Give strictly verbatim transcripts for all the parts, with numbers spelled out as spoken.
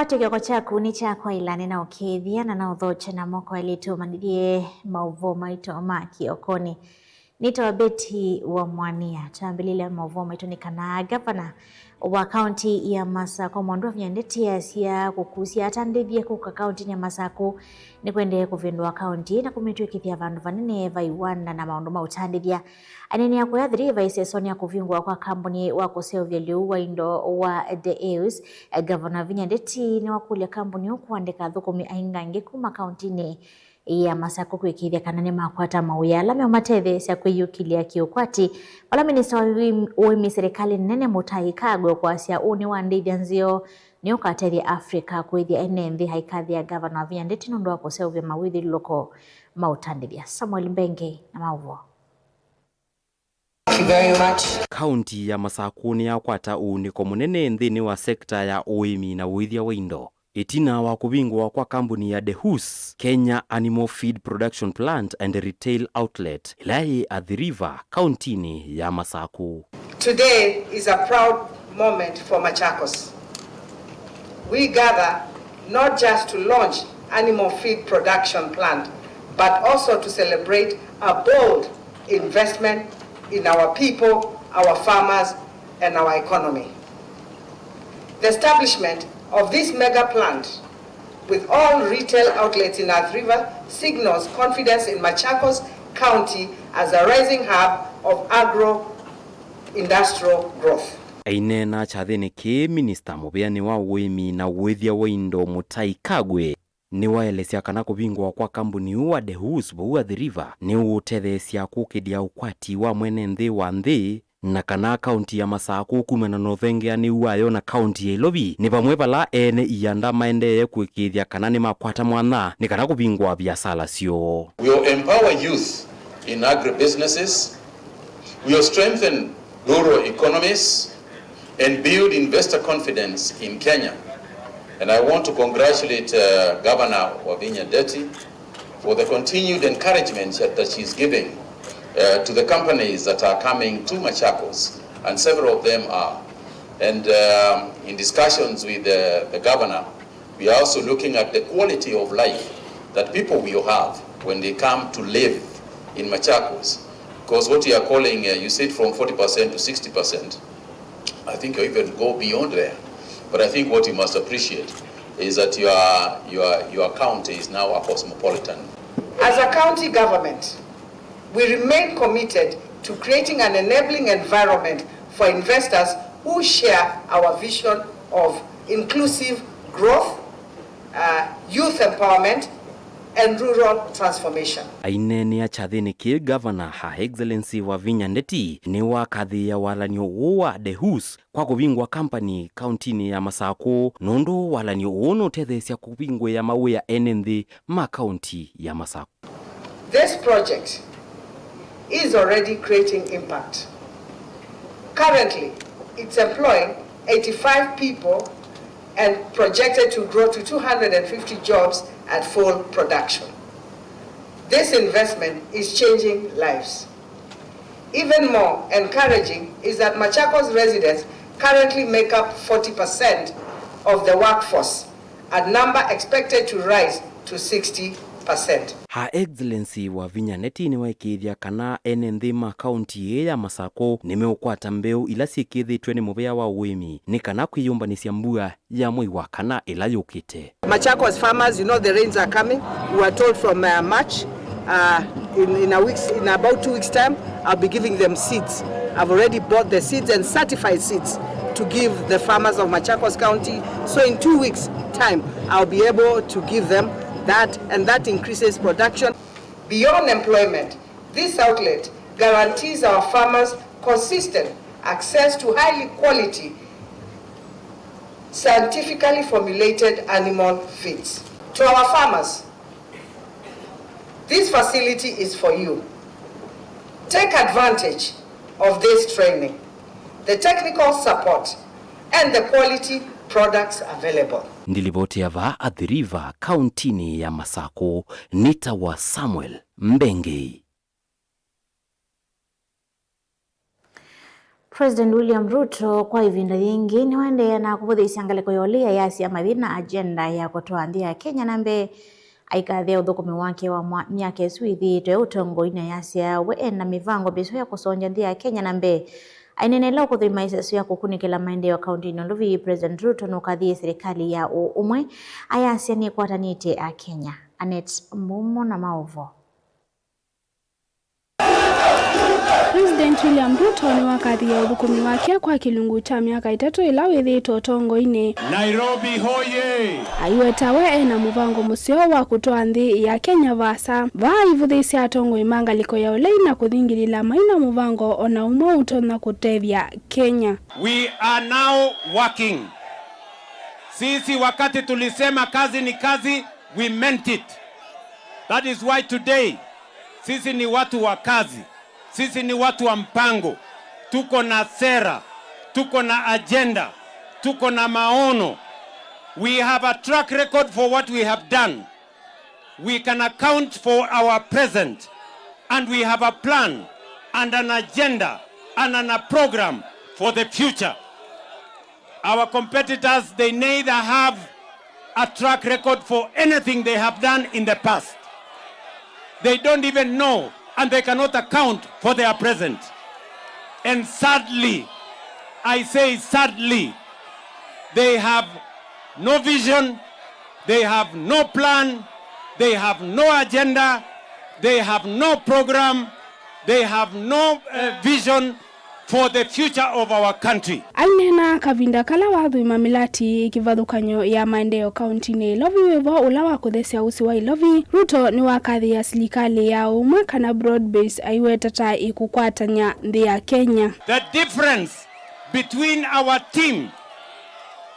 Kĩoko kyaku nĩ kyakwa ĩla nĩnaũkĩĩthya na naũthokya na moko elĩ tũmanyĩthye maũvoo maitũ ma kĩokonĩ. Nĩtawa Betty wa Mwania. Twambĩlĩlya maũvoo maitũ nĩ kana ngavana wa kaunti ya Masakũ, Mwandu wa Vinya Ndeti, asya kũkusya atandĩthye kũka kauntinĩ ya Masakũ nĩkũendee kũvĩndũa kaunti na kũmĩtw'ĩkĩthya vandũ vanene va iwanda na maũndũ ma ũtandĩthya. Aneenea kũya Athi River ĩsesonĩ ya kũvingũa kwa kambuni wa kũseũvya lĩu wa indo wa De Eus, Ngavana Vinya Ndeti nĩwakũlya kambuni ũũ kũandĩka athũkũmi aingangĩ kuma kauntinĩ ya Masakũ kwĩkĩĩthya kana nĩmakwata mawĩa ala meũmatetheesya kwĩyũkĩlya kĩũkwati, vala minista wa ũĩmi, ũĩmi serikalĩ nene Mũtai Kagwe kwasya ũũ nĩwandĩthya nzeo nĩũkatethya Africa kũĩthya ene nthĩ. Aikathĩa Ngavana wa Vinya Ndeti nũndũ wa kũseũvya mawĩthyũlũlũko ma ũtandĩthya. Samuel Mbenge na maũvoo. Thank you very much. Kaunti ya Masakũ nĩyakwata ũunĩko mũnene nthĩnĩ wa sekta ya ũĩmi na ũĩthya wa indo, ĩtina wa kũvingũa kwa kambuni ya Dehus, Kenya Animal Feed Production Plant and Retail Outlet, ĩla yĩ Athi River, kauntinĩ ya Masakũ. Today is a proud moment for Machakos. We gather not just to launch animal feed production plant, but also to celebrate a bold investment in our people, our farmers, and our economy. The establishment of this mega plant, with all retail outlets in Athi River, signals confidence in Machakos County as a rising hub of agro-industrial growth. Aineena kyathĩnĩ kĩĩ, minista mũvĩanĩ wa ũĩmi na ũĩthya wa indo Mũtai Kagwe nĩwaelesya kana kũvingũa kwa kambuni ũũ wa Dehus vau Athi River nĩũũtetheesya kũkĩlya ũkwati wa mwene nthĩ wa nthĩ, na kana kaunti ya Masakũ kumana na ũthengeanĩu wayo na kaunti ya Ilovi nĩ vamwe vala ene ianda maendee kũĩkĩĩthya kana nĩmakwata mwanya nĩ kana kũvingũa viasala syoo. We will empower youth in agribusinesses. We will strengthen rural economies and build investor confidence in Kenya. And I want to congratulate, uh, Governor Wavinya Ndeti for the continued encouragement that, that she's giving, uh, to the companies that are coming to Machakos, and several of them are. And, um, in discussions with the, the governor, we are also looking at the quality of life that people will have when they come to live in Machakos. Because what you are calling, uh, you said from forty percent to sixty percent. I think you even go beyond there. But I think what you must appreciate is that your, your, your county is now a cosmopolitan. As a county government, we remain committed to creating an enabling environment for investors who share our vision of inclusive growth, uh, youth empowerment, and rural transformation. Aineenea kyathĩnĩ kĩĩ, Ngavana Her Excellency Wavinya Ndeti nĩwakathĩĩa walan'yo ũũ wa Dehus kwa kũvingũa kambani kauntinĩ ya Masakũ, nũndũ walan'yo ũũ nũtetheesya kũvingũĩa mawĩa ene nthĩ ma kaunti ya Masakũ. This project is already creating impact. Currently, it's employing eighty-five people and projected to grow to two hundred and fifty jobs at full production. This investment is changing lives. Even more encouraging is that Machakos residents currently make up forty percent of the workforce, a number expected to rise to sixty percent. Her Excellency Wavinya Ndeti nĩwaĩkĩĩthya kana ene nthĩ ma kaunti ĩĩ ya Masakũ nĩmeũkwata mbeũ ila syĩkĩĩthĩtw'e nĩ mũvĩa wa ũĩmi nĩ kana kwĩyũmbanĩsya mbua ya mwei wa kana ĩla yũkĩte. Machakos farmers, you know the rains are coming. We were told from, uh, March, uh, in, in a week's, in about two weeks' time, I'll be giving them seeds. I've already bought the seeds and certified seeds to give the farmers of Machakos County. So in two weeks' time, I'll be able to give them that, and that increases production. Beyond employment, this outlet guarantees our farmers consistent access to highly quality, scientifically formulated animal feeds. To our farmers, this facility is for you. Take advantage of this training, the technical support, and the quality products available. Ndilivoti ya vaa Athi River, kauntinĩ ya Masakũ, nĩtawa Samuel Mbengei. President William Ruto kwa ĩvinda yĩngĩ nĩwaendeea na kũvũthĩĩsya ngalĩko ya ũlei ayasya mathi na agenda ya kũtwaa nthĩ ya Kenya na mbee. Aikathĩa ũthũkũmi wake wa mwa-, myaka ĩsu ĩthĩĩtwe ũtongoinĩ ayasya we ena mĩvango mĩseo ya kũsongya nthĩ ya Kenya na mbee. Aineena ĩla ũkũthũima ĩseso ya kũkunĩkĩla maendeeo kauntinĩ ya Ilovi, President Ruto nũkathie serikali ya ũ-, ũmwe ayasya nĩkwatanĩtye Akenya. Annet Mbumo na maũvoo. President William Ruto nĩwakathie ũthũkũmi wake kwa kĩlungu kya myaka ĩtatũ ĩla wĩthĩĩtwe ũtongoinĩ. Nairobi hoye! Aiweta we ena mũvango mũseo wa kũtwaa nthĩ ya Kenya vaasa. Vaa aivũthĩĩsya atongoi ma ngalĩko ya ũlei na kũthingilĩla maina mũvango o na ũmwe ũtonya kũtethya Kenya. We are now working. Sisi wakati tulisema kazi ni kazi, we meant it. That is why today sisi ni watu wa kazi. Sisi ni watu wa mpango. Tuko na sera, tuko na agenda, tuko na maono. We have a track record for what we have done. We can account for our present, and we have a plan and an agenda and an, a program for the future. Our competitors, they neither have a track record for anything they have done in the past. They don't even know, and they cannot account for their present. And sadly, I say sadly, they have no vision, they have no plan, they have no agenda, they have no program, they have no, uh, vision for the future of our country. Aineena kavinda kala wathũima mĩlati kĩvathũkany'o ya maendeeo kauntinĩ ya Ilovi wĩvo ũla wa kũthesya ũsĩ wa Ilovi, Ruto nĩwakathĩĩa silikalĩ ya ũmwe kana broad base aiweta ta ĩkũkwatany'a nthĩ ya Kenya. The difference between our team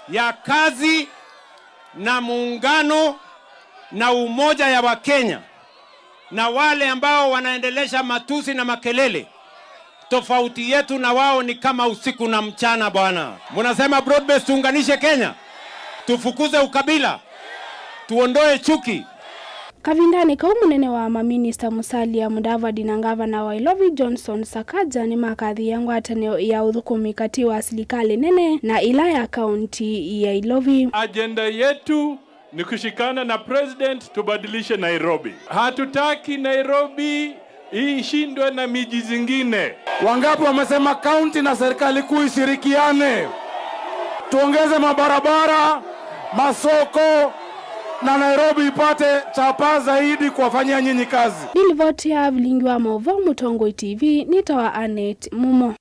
ya kazi na muungano na umoja ya Wakenya na wale ambao wanaendelesha matusi na makelele, tofauti yetu na wao ni kama usiku na mchana, bwana. Munasema broad based tuunganishe Kenya, tufukuze ukabila, tuondoe chuki. Kavindanĩ kau, mũnene wa maminista Musalia Mudavadi na ngavana wa Ilovi Johnson Sakaja nĩmakathĩĩa ngwatanĩo ya ũthũkũmi katĩ wa silikalĩ nene na ĩla ya kaunti ya Ilovi. Agenda yetu ni kushikana na president, tubadilishe Nairobi. Hatutaki Nairobi ishindwe na miji zingine. Wangapi wamesema kaunti na serikali kuu ishirikiane? Tuongeze mabarabara, masoko, na Nairobi ipate chapa zaidi kuwafanyia nyinyi kazi. Nĩ livoti ya vilingi wa maũvoo Mũtongoi T V, nĩtawa Annet Mumo.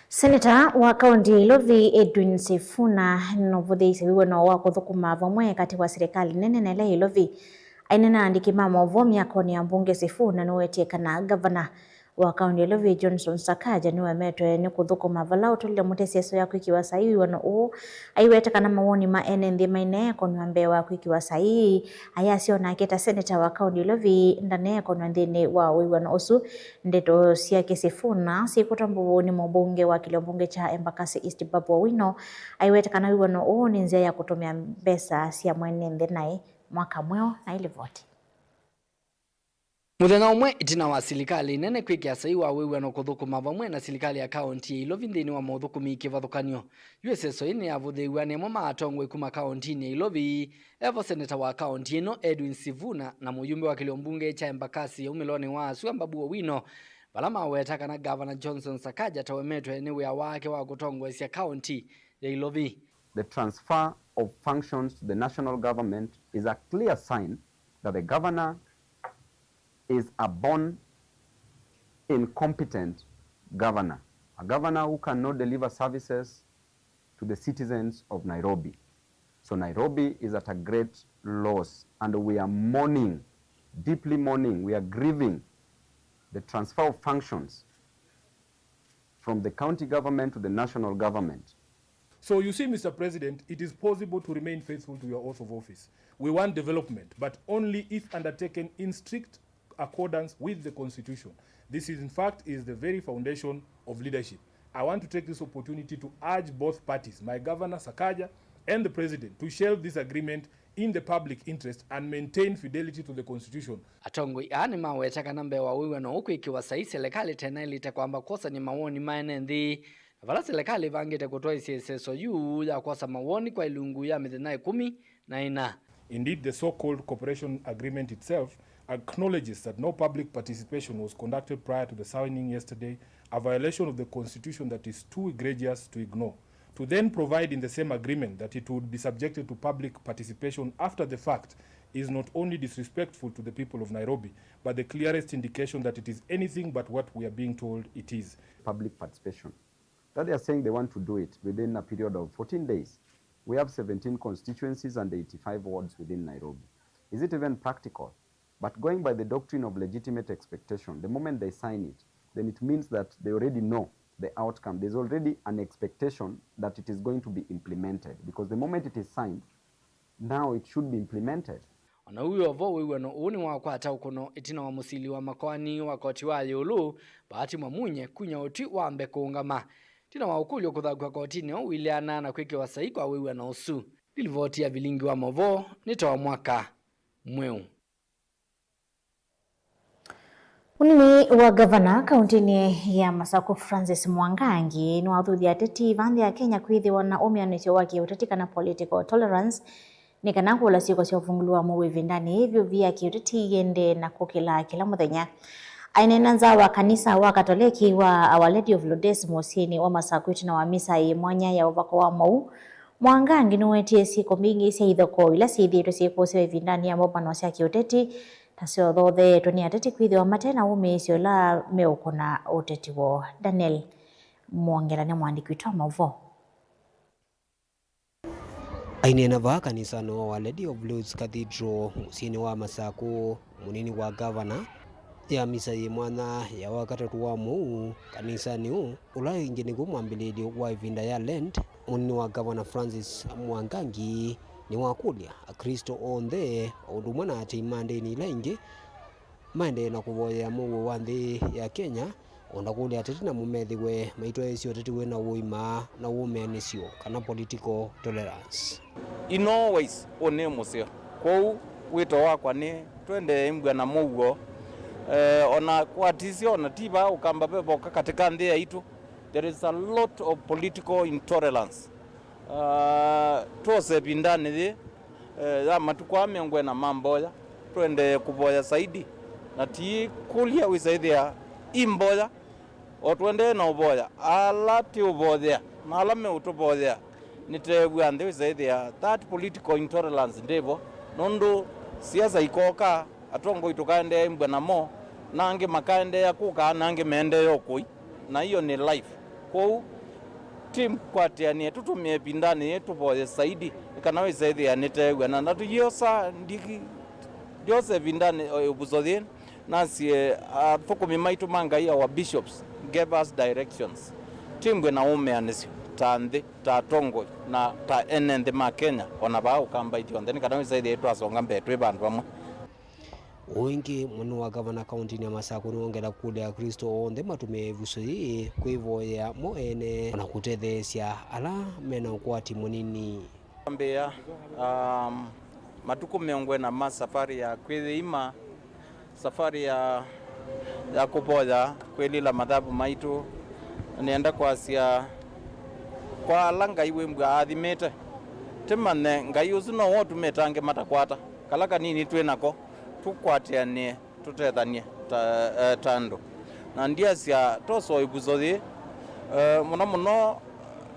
Seneta wa kaunti ya Ilovi, Edwin Sifuna, nũvũthĩĩisye wĩw'ano wa kũthũkũma vamwe katĩ wa silikalĩ nene na ĩla ya Ilovi. Aineena na andĩki ma maũvoo myakonĩ ya mbunge, Sifuna nĩwetie kana ngavana wa kaunti ya Ilovi, Johnson Sakaja, nĩwemetwe nĩ kũthũkũma vala ũtũlile mũtĩ ĩseso ya kwĩkĩwa saii wĩw'ano ũũ. Aiweta kana mawoni ma ene nthĩ mainaekonw'a mbee wa kwĩkĩwa saii. Ayasya o nake ta seneta wa kaunti ya Ilovi ndaneekonw'a nthĩnĩ wa wĩw'ano ũsu. Ndeto syake Sifuna syĩkũtwa mbũvũnĩ mũmbunge wa kĩlio mbunge kya Embakasi East, Babu Owino, aiweta kana wĩw'ano ũũ nĩ nzĩa ya kũtũmĩa mbesa sya mwene nthĩ naĩ mwaka mweũ. Na ilivoti. Mũthenya ũmwe ĩtina wa silikalĩ nene kwĩkĩa saii wa wĩw'ano kũthũkũma vamwe na silikalĩ ya kaunti ya Ilovi nthĩnĩ wa maũthũkũmi kĩvathũkany'o, yu ĩseso ĩĩ nĩyavũthĩĩw'a nĩ amwe ma atongoi kuma kauntinĩ ya Ilovi, evo seneta wa kaunti ĩno Edwin Sifuna na mũyumbe wa kĩlio mbunge kya Embakasi ya umĩlonĩ wa sua Babu Owino, vala maweta kana Gavana Johnson Sakaja tawemetwe nĩ wĩa wake wa kũtongoesya kaunti ya Ilovi. The transfer of functions to the national government is a clear sign that the governor is a born incompetent governor, a governor who cannot deliver services to the citizens of Nairobi. So Nairobi is at a great loss, and we are mourning, deeply mourning, we are grieving the transfer of functions from the county government to the national government. So you see, Mister President, it is possible to remain faithful to your oath of office. We want development, but only if undertaken in strict accordance with the constitution. This is, in fact, is the very foundation of leadership. I want to take this opportunity to urge both parties, my governor Sakaja and the President to shelve this agreement in the public interest and maintain fidelity to the Constitution. Atongoi aa nĩmaweta kana mbee wa wĩw'ano ũũ kwĩkĩwa saii, selekalĩ tenaĩlĩte kwamba kwosany'a mawoni ma ene nthĩ, na vala selekalĩ ĩvangĩte kũtwaĩsya ĩseso yu ya kwosa mawoni kwa ilungu ya mĩthenya ĩkũmi na ĩna. Indeed, the so-called cooperation agreement itself acknowledges that no public participation was conducted prior to the signing yesterday, a violation of the Constitution that is too egregious to ignore. To then provide in the same agreement that it would be subjected to public participation after the fact is not only disrespectful to the people of Nairobi, but the clearest indication that it is anything but what we are being told it is. Public participation. That they are saying they want to do it within a period of fourteen days. We have seventeen constituencies and eighty-five wards within Nairobi. Is it even practical? But going by the doctrine of legitimate expectation, the moment they sign it, then it means that they already know the outcome. There's already an expectation that it is going to be implemented, because the moment it is signed, now it should be implemented. O na wĩ o vo, wĩw'ano ũũ nĩwakwata ũkũno ĩtina wa mũsili wa makoani wa koti wa ĩũlũ, Bahati Mwamunye, kunya ũtwi wambe kũũngama. Ĩtina wa ũkũlyo kũthakw'a kotinĩ, ũileana na kwĩkĩwa saii kwa wĩw'ano ũsu. Livoti ya Vilingi wa Mauvoo nĩ ta wa mwaka mweũ. Mũnini wa ngavana kaũntĩnĩ ya Masakũ, Francis Mwangangi, nĩwathuthya ateti va nthĩ ya Kenya kwĩthĩwa na ũmĩanĩsyo wa kĩũteti kana political tolerance, nĩ kana kũla syĩko sya ũvungũlu wa mũuo ĩvindanĩ yĩĩ vyũ via kĩũteti iendee na kũkĩla kĩla mũthenya. Aineena nza wa kanisa wa Katoleki wa Our Lady of Lourdes mũsyĩnĩ wa Masakũ ĩtina wa misa yĩ mwanya ya ũvako wa mou, Mwangangi nĩwetie syĩko mbingĩ sya ithokoo ila syĩthĩĩtwe syĩkũsĩwa ĩvindanĩ ya mbombanwa sya kĩũteti, ta syothotheetwe nĩ ateti kwĩthĩwa mate na wũmĩĩsyo ũla meũkũna ũteti woo. Daniel Mwongela nĩ mũandĩki witũ wa maũvoo. Aineena vaa kanisanĩ wa Our Lady of Lourdes Cathedral mũsyĩnĩ wa Masakũ, mũnini wa ngavana, ya misa yĩ mwanya ya wakatatũ wa mou kanisanĩ ũũ, ũla ĩngĩ nĩw'o mwambĩlĩlyo wa ĩvinda ya Lent, mũnini wa ngavana Francis Mwangangi nĩwakũlya Aklĩsto onthe, o ũndũ ũmwe na atei ma ndĩni ila ingĩ, maendee na kũvoyea mũuo wa nthĩ ya Kenya, o na kũlya ateti namo methĩwe maitwaĩĩsya ũteti wĩ na ũima na wũmĩanĩsyo, kana political tolerance. In all ways, ũũ nĩ mũseo. Kwoou, wĩto wakwa nĩ twendee ĩmbw'a na mũuo. Eh, o na kwatisya, o na ti vaa Ũkamba ve voka katĩ ka nthĩ yaitũ. There is a lot of political intolerance. Ah, twose ĩvindanĩ yĩĩ, eh, ya matukũ aa mĩongo ĩna ma mboya, tũendee kũvoya saidi, na ti kũlya wĩsaĩthĩa i mboya. O tũendee na ũvoya, ala tĩũvoyea na ala meũtũvoyea, nĩteew'a nthĩ wĩsaĩthĩa that political intolerance ndĩvo, nũndũ siasa ikoka, atongoi tũkaendeea ĩmbw'a namo, na angĩ makaendeea kũka, na angĩ meendeea ũkũi, na iyo nĩ life. Kwoou, ti kwatĩanĩe, tũtũmĩe ĩvindanĩ yĩĩ tũvoye saidi, nĩ kana wĩsaĩthĩa nĩteew'a, na, na tũyĩosa ndiki, ndyosa ĩvindanĩ, o, ĩvuso yĩĩ, nasye, athũkũmi maitũ ma Ngai, our bishops, gave us directions. Tĩmbw'e na wũmĩanĩsyo ta nthĩ, ta atongoi, na ta ene nthĩ ma Kenya, o na vaa Ũkamba ithyonthe, nĩ kana wĩsaĩthĩe twasonga mbee twĩ vandũ vamwe. Ũũ ĩngĩ, mũnini wa ngavana kaũntĩnĩ ya Masakũ nĩwongela kũlya Aklĩsto onthe matũmĩe ĩvuso yĩĩ kwĩvoyea mo ene, o na kũtetheesya ala me na ũkwati mũnini. Twambĩĩa, um, matukũ mĩongo ĩna ma safarĩ ya kwĩyĩima, safarĩ ya, ya kũvoya, kwĩlila mathavu maitũ. Nĩenda kwasya kwa ala Ngai wĩmbwa aathimĩte, tĩmanye Ngai ũsu no we ũtumĩte angĩ matakwata. Kala kanini twĩ nako, tũkwatĩanĩe, tũtethany'e ta, eh, ta andũ. Na ndyasya, tosa o ĩvuso yĩĩ, eh, mũno mũno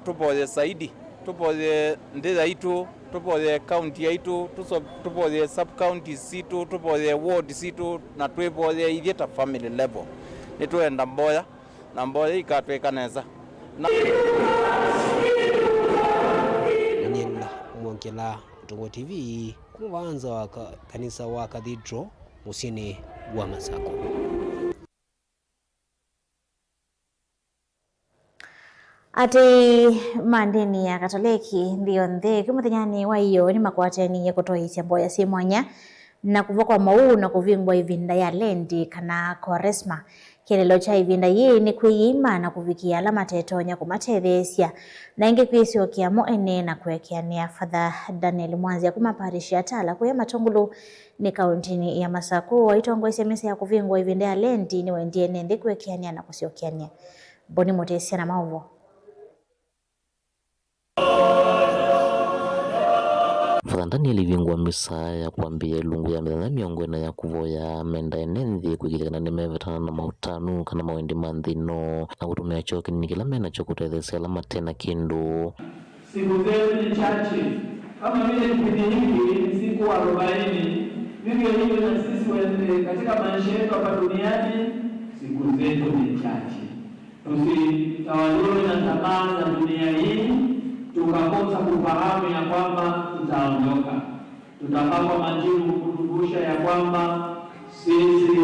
tũvoye saidi, tũvoye nthĩ yaitũ, tũvoye kaunti yaitũ, tũso-, tũvoye sub counties sitũ, tũvoye ward sitũ, na twĩvoye ithyĩ ta family level. Nĩtwenda mboya, na mboya ikatwĩka nesa. Na Daniel Mwongela, Mũtũngũ T V, kuma vaa nza wa ka-, kanisa wa Cathedral, mũsyĩnĩ wa Masakũ. Atei ma ndĩni ya Katoleki nthĩ yonthe kwĩ mũthenyanĩ wa ĩyoo nĩmakwatĩanĩie kũtoeasya mboya syĩ mwanya na kũvwa kwa mou na kũvingwa ĩvinda ya Lendi kana Kwaresma. Kĩeleelo kya ĩvinda yĩĩ nĩ kwĩyĩima na kũvikĩa ala matetonya kũmatetheesya, na ĩngĩ kwĩsyokea mo ene na kũekeanĩa. Father Daniel Mwanzia kuma parish ya Tala kũya Matũngũlũ nĩ kaũntĩnĩ ya Masakũ, aitongoesya mĩsa ya kũvingũa ĩvinda ya lendi, nĩwendie ene nthĩ kũekeanĩa na kũsyokeanĩa. Boni Mũtĩsya na maũvoo. Father Daniel ivingũa misa ya kwambĩĩa ĩlungu ya mĩthenya mĩongo ĩna ya kũvoya, menda ene nthĩ kwĩkĩĩthya kana nĩmevetana na maũtanu kana mawendi ma nthĩ ĩno, na kũtũmĩa kyoo kĩnini kĩla me nakyo kũtetheesya ala mate na kĩndũ. Siku zetu ni chache. Kama vile kipindi hiki ni siku arobaini, vivyo hivyo na sisi wenyewe katika maisha yetu hapa duniani, siku zetu ni chache. Tusitawaliwe na tamaa za dunia hii, tukakosa kufahamu ya kwamba tutaondoka. Tutapakwa majivu kutukumbusha ya kwamba sisi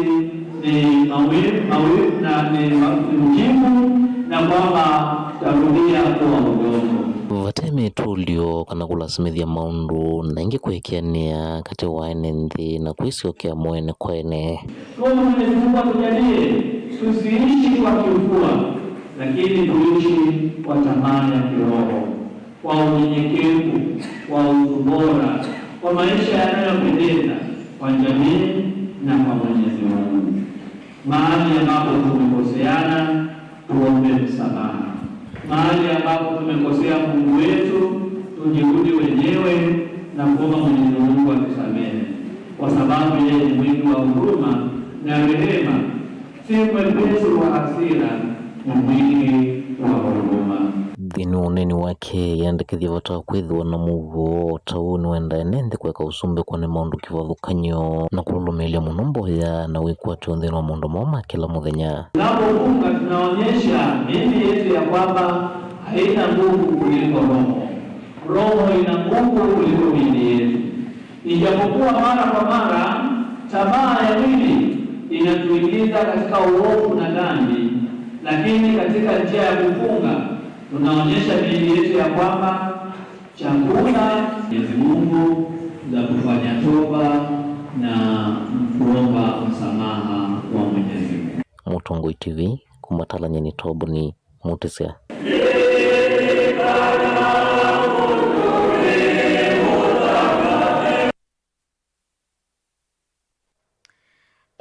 ni mawi-, mawi-, na ni ma-, ni mjivu, na kwamba tutarudia kuwa udongo. Vate mĩtũlyo kana kũlasimĩthya maũndũ, na ĩngĩ kũekeanĩa katĩ wa ene nthĩ na kwĩsyokea mo ene kwa ene. Tuombe Mwenyezi Mungu atujalie tusiishi kwa kifua, lakini tuishi kwa tamaa ya kiroho, kwa unyenyekevu, kwa utu bora, kwa maisha yanayopendeza kwa jamii na kwa Mwenyezi Mungu. Mahali ambapo tumekoseana, tuombe msamaha. Mahali ambapo tumekosea Mungu wetu, tujirudi wenyewe na kuomba Mwenyezi Mungu atusamehe, kwa sababu yeye ni mwingi wa huruma na rehema, si mwepesi wa hasira, ni mwingi wa huruma. Nthĩnĩ wa ũneeni wake, eendekethya vata wa kwĩthĩwa na mũuo o ta ũu nĩwendaa ene nthĩ kũeka ũsumbĩ kwa nĩ maũndũ kĩvathũkany'o na kũlũlũmĩĩlya mũno mboya na wĩkwatyo nthĩnĩ wa maũndũ moo ma kĩla mũthenya. Tunapofunga, tunaonyesha miili yetu ya kwamba haina nguvu kuliko roho. Roho ina nguvu kuliko miili yetu. Ijapokuwa mara kwa mara tamaa ya mwili inatuingiza katika uovu na dhambi, lakini katika njia ya kufunga tunaonyesha miili yetu ya kwamba chakula Mwenyezi Mungu za kufanya toba na kuomba msamaha wa Mwenyezi Mungu. Mũtongoi T V, kuma Talanyeni, Toboni Mũtĩsya.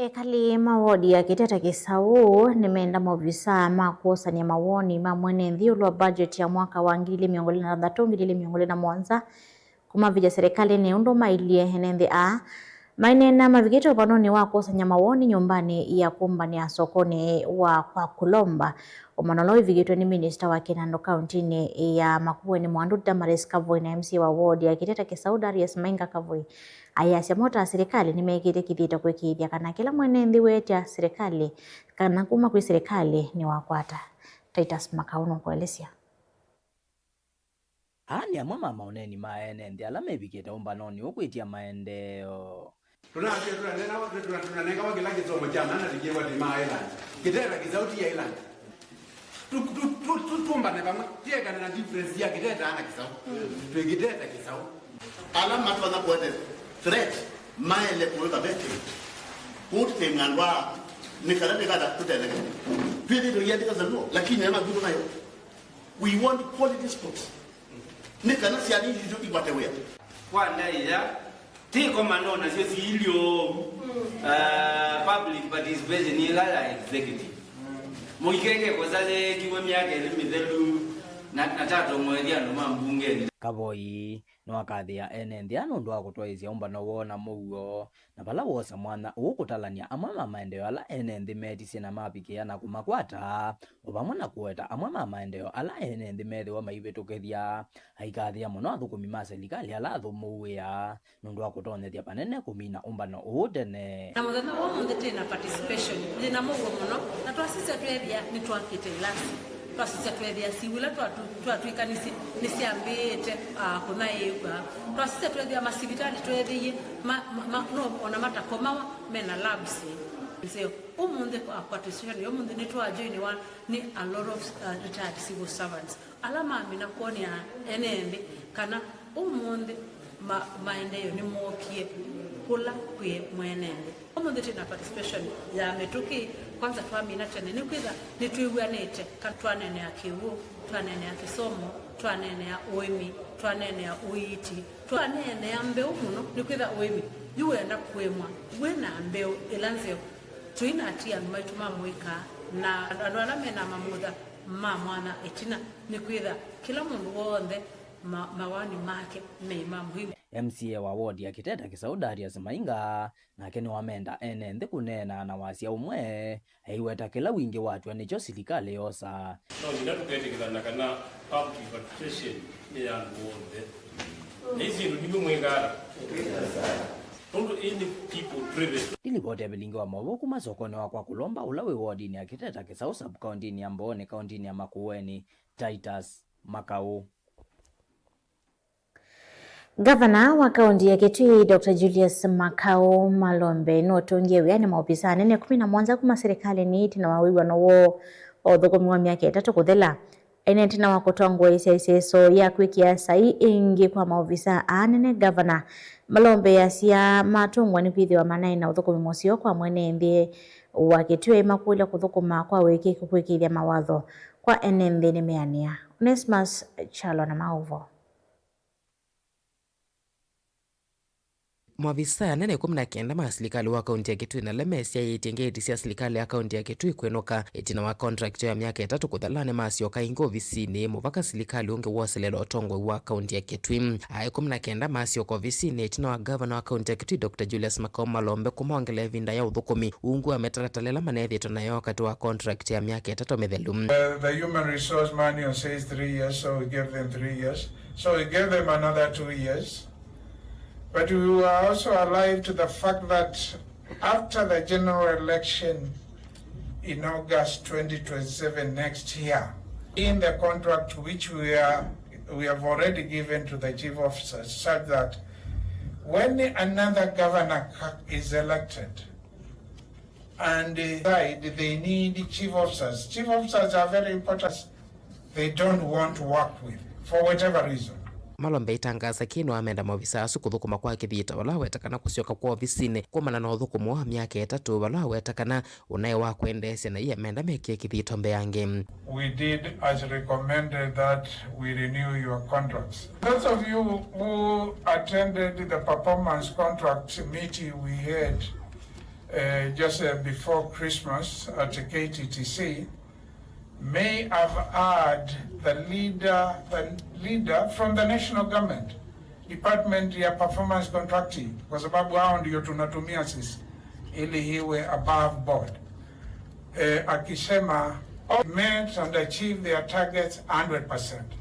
Ekali ma wodi ya Kĩteta Kĩsaũ nĩmenda maovisaa ma kwosany'a mawoni ma mwene nthĩ ĩũlũ wa budget ya mwaka wa ngili ili mĩongo ĩlĩ na thanthatũ, ngili ili mĩongo ĩlĩ na mũonza kũmavĩtya serikalĩnĩ ũndũ mailye. Ene nthĩ aa maineena mavikĩte ũvanonĩ wa kwosany'a mawoni nyũmbanĩ ya kũmbanĩa sokonĩ wa kwa Kulomba. Ũmano ũla ũivikĩtwe nĩ minista wa kĩnandũ kauntinĩ ya Makueni Mwandu Damaris Kavũi na M C A wa wodi ya Kĩteta Kĩsaũ Darius Mainga Kavũi ayasya mo ta silikalĩ nĩmekĩte kĩthito kũĩkĩĩthya kana kĩla mwene nthĩ weetya silikalĩ kana kuma kwĩ silikalĩ nĩwakwata. Titus Makau nũkũelesya. Aa nĩ amwe ma maũneeni ma ene nthĩ ala mevikĩte ũmbanonĩ ũũ kwĩtya maendeeo. Tũnasya tũnanengawa, tũna-, tũnanengawa kĩla kĩsomo kya mana tũkĩwa Tĩmaa Island. Kĩteta Kĩsaũ ti island. Tu-, tu-, tu-, tu-, tũmbane vamwe. Tiekane na difference ya Kĩteta na Kĩsaũ. Twĩ Kĩteta Kĩsaũ. Ala matonya kũete threat maele kũĩka vetting. Kũu tũtĩmwe andũ aa nĩ kana nĩ kana tũtetheke. Twĩthĩtwe iandĩka za luo, lakini ema ndutu nayo. We want quality sports. Nĩ kana syana isu ikwate wĩa. Kwa ndaĩa, ti komano nasyo siilyo, uh, public participation ĩla ya executive. Mũikeke kosa yeekiwe myaka ĩlĩ mĩthelu, na, na tatong'oethya andũ ma mbungenĩ. Kavoi nĩwakathĩa ene nthĩ aa nũndũ wa kũtwaĩĩsya ũmbano woo na mũuo, na vala woosa mwanya ũũ kũtalany'a amwe ma maendeeo ala ene nthĩ meetisye na mavikĩa na kũmakwata, o vamwe na kũweta amwe ma maendeeo ala ene nthĩ meethĩwa maivĩtũkĩthya. Aikathĩa mũno athũkũmi ma silikalĩ ala athũmũũ wĩa nũndũ wa kũtonyethya vanene kũmina ũmbano ũũ tene. Na mũthenya wa ũmũnthĩ twĩ na participation yĩ na mũuo mũno, na twasisya tweethĩa nĩtwakĩte ilasi. Twasisya tweethĩa siw'ũ ila twatu-, twatwĩkanisye nĩsyambĩĩte, ah, kũnyaĩĩkw'a. Twasisya tweethĩa masivitalĩ tweethĩie ma, ma, ma, no, ona matakomawa mena labs nzeo. Ũmũnthĩ, ah, participation ya ũmũnthĩ nĩtwajoiniwa nĩ a lot of, uh, retired civil servants ala mamina kwonea ene nthĩ kana ũmũnthĩ ma-, maendeeo nĩmookie kũla kwĩ mwene nthĩ. Ũmũnthĩ twĩ na participation ya mĩtũkĩ, Kwanza twamina tene, nĩkwĩtha nĩtwĩw'anĩte, kana twaneenea kĩw'ũ, twaneenea kĩsomo, twaneenea ũĩmi, twaneenea ũiiti, twaneenea mbeũ mũno, nĩkwĩtha ũĩmi yu wenda kũĩmwa wĩ na mbeũ ĩla nzeo. Tũinatia andũ maitũ ma mũika na andũ ala mena mamutha ma mwanya ĩtina, nĩkwĩtha kĩla mũndũ w'onthe ma-, mawani make me ma mũhimu. M C A wa ward ya Kiteta Kisaũ, Darius Mainga, nake nĩwamenda ene nthĩ kũneena na wasya ũmwe, aiweta kĩla wingĩ watw'a nĩkyo silikalĩ yosa. No nginya tũketĩkĩlana kana public participation nĩ ya andũ onthe. Na isi syĩndũ nĩw'o mwĩkaa. Nũndũ ĩĩ nĩ people driven. Nĩ livoti ya Vilingi wa Maũvoo kuma sokonĩ wa kwa Kũlomba ũla wĩ wodinĩ ya Kiteta Kisaũ, sub-kaũntĩnĩ ya Mbooni, kaũntĩnĩ ya Makueni, Titus Makau. Ngavana wa kaũntĩ ya Kitui, Doctor Julius Makau Malombe, nũtũngie wĩanĩ maovisaa anene kũmi na mũonza kuma silikalĩnĩ ĩtina wa wĩw'ano woo wa ũthũkũmi wa myaka ĩtatũ kũthela. Ene ĩtina wa kũtongoesya ĩseso ya kwĩkĩa saii ĩngĩ kwa maovisaa aa anene, Ngavana Malombe easya matũngwa nĩ kwĩthĩwa manaĩ na ũthũkũmi mũseo kwa mwene nthĩ wa Kitui, aimakũlya kũthũkũma kwa ũĩkĩĩku kwĩkĩĩthya mawatho kwa ene nthĩ nĩmeanĩa. Onesmus Kyalo na maũvoo. Maovisaa anene ĩkũmi na kenda ma silikalĩ wa kaũntĩ ya Kitui na ala mesyaĩtye ngeti sya silikalĩ ya kaũntĩ ya Kitui kwĩnũka ĩtina wa contract ya myaka ĩtatũ kũthela nĩmasyoka ĩngĩ ovisinĩ mũvaka silikalĩ ũngĩ woselela ũtongoi wa kaũntĩ ya Kitui. Aa ĩkũmi na kenda masyoka ovisinĩ ĩtina wa ngavana wa kaũntĩ ya Kitui, Doctor Julius Makau Malombe, kũmongela ĩvinda ya ũthũkũmi ungu wa mĩtalatala ĩla manethĩĩtwe nayo katĩ wa contract ya myaka ĩtatũ mĩthelu. Uh, the human resource manual says three years, so we gave them three years. So we gave them another two years. But we were also alive to the fact that after the general election in August twenty twenty-seven next year, in the contract which we are, we have already given to the chief officers, such that when another governor ca-, is elected, and, uh, decide they need chief officers. Chief officers are very important. They don't want to work with for whatever reason. Malombe aitangaasa kĩĩ nĩwamenda maovisa asu kũthũkũma kwa kĩthito vala aweta kana kũsyoka kwa ovisinĩ kumana na ũthũkũmi wa myaka ĩtatũ vala aweta kana ũnaĩ wa kwendeesya na ia menda mekĩe kĩthito mbeange. We did as recommended that we renew your contracts. Those of you who attended the performance contract meeting we had, uh, just, uh, before Christmas at K T T C may have heard the leader, the leader from the national government, department ya performance contracting, kwa sababu hao ndio tunatumia sisi ili iwe above board. Eh, akisema, "All met and achieved their targets hundred percent."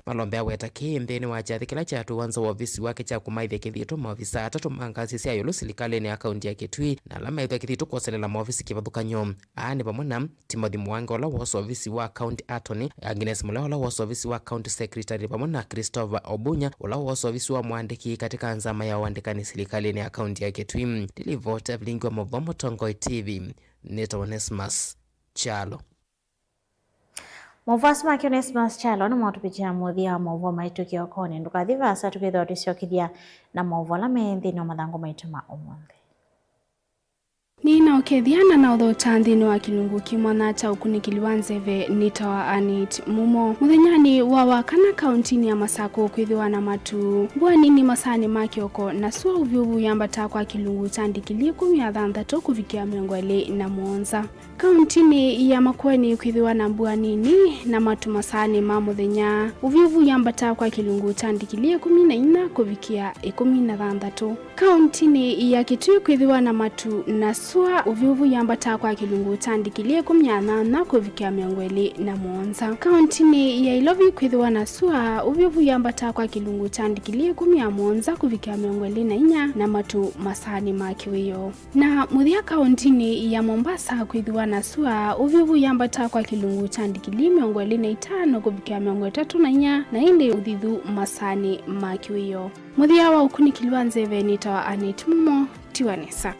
Malombe aweta kĩĩ nthĩnĩ wa kyathĩ kĩla kyatũwa nza wa ovisi wake kya kũmaĩthya kĩthito maovisa atatũ ma ngazi sya ĩũlũ silikalĩnĩ ya kaunti ya Kitui, na ala maĩthwa kĩthito kwoselela maovisi kĩvathũkany'o. Aa nĩ vamwe na Timothy Mwangi, ũla woosa ovisi wa County Attorney, Agnes Mulea, ũla woosa ovisi wa County Secretary, vamwe na Christopher Obunya, ũla woosa ovisi wa mwandĩki katika nzama ya ũandĩkani silikalĩnĩ ya kaunti ya Kitui. Nĩ livoti ya Vilingi wa Maũvoo Mũtongoi T V, nĩtawa Onesmus Kyalo. Maũvoo asu make Onesmus Kyalo nĩmo matũvikĩaa mũthya wa maũvoo maitũ kĩokonĩ. Ndũkathi vaasa, tũkethĩwa twĩsyokethya na maũvoo ala me nthĩnĩ wa mathangũ maitũ ma ũmũnthĩ. Nĩnaũkethya na naũthokya nthĩnĩ wa kĩlungu kĩ mwanya kya ũkunĩkĩli wa nzeve. Nĩtawa Annet Mumo. Mũthenyanĩ wa Wakana kaũntinĩ ya Masakũ kwĩthĩwa na matu, mbua nini masaanĩ ma kĩoko, na sua ũvyũvu yambata kwa kĩlungu kya ndikilii ĩkũmi na thanthatũ kũvikĩa mĩongo ĩlĩ na mũonza. Kaũntinĩ ya Makueni kwĩthĩwa na mbua nini na matu masaanĩ ma mũthenya, ũvyũvu yambata kwa kĩlungu kya ndikilii ĩkũmi na inya kũvikĩa ĩkũmi na thanthatũ. Kaũntinĩ ya Kitui kwĩthĩwa na matu na sua, ũvyũvu yambata kwa kĩlungu kya ndikilii ĩkũmi na nyanya kũvikĩa mĩongo ĩlĩ na mũonza. Kaũntinĩ ya Ilovi kwĩthĩwa na sua, ũvyũvu yambata kwa kĩlungu kya ndikilii ĩkũmi na mũonza kũvikĩa mĩongo ĩlĩ na inya, na matu masaanĩ ma kĩwĩoo. Na mũthya kaũntinĩ ya Mombasa kwĩthĩwa na sua, ũvyũvu yambata kwa kĩlungu kya ndikilii mĩongo ĩlĩ na itano kũvikĩa mĩongo ĩtatũ na inya, na ĩndĩ ũthithu masaanĩ ma kĩwĩoo. Mũthya wa ũkunĩkĩli wa nzeve nĩtawa Annet Mumo. Tiwa nesa.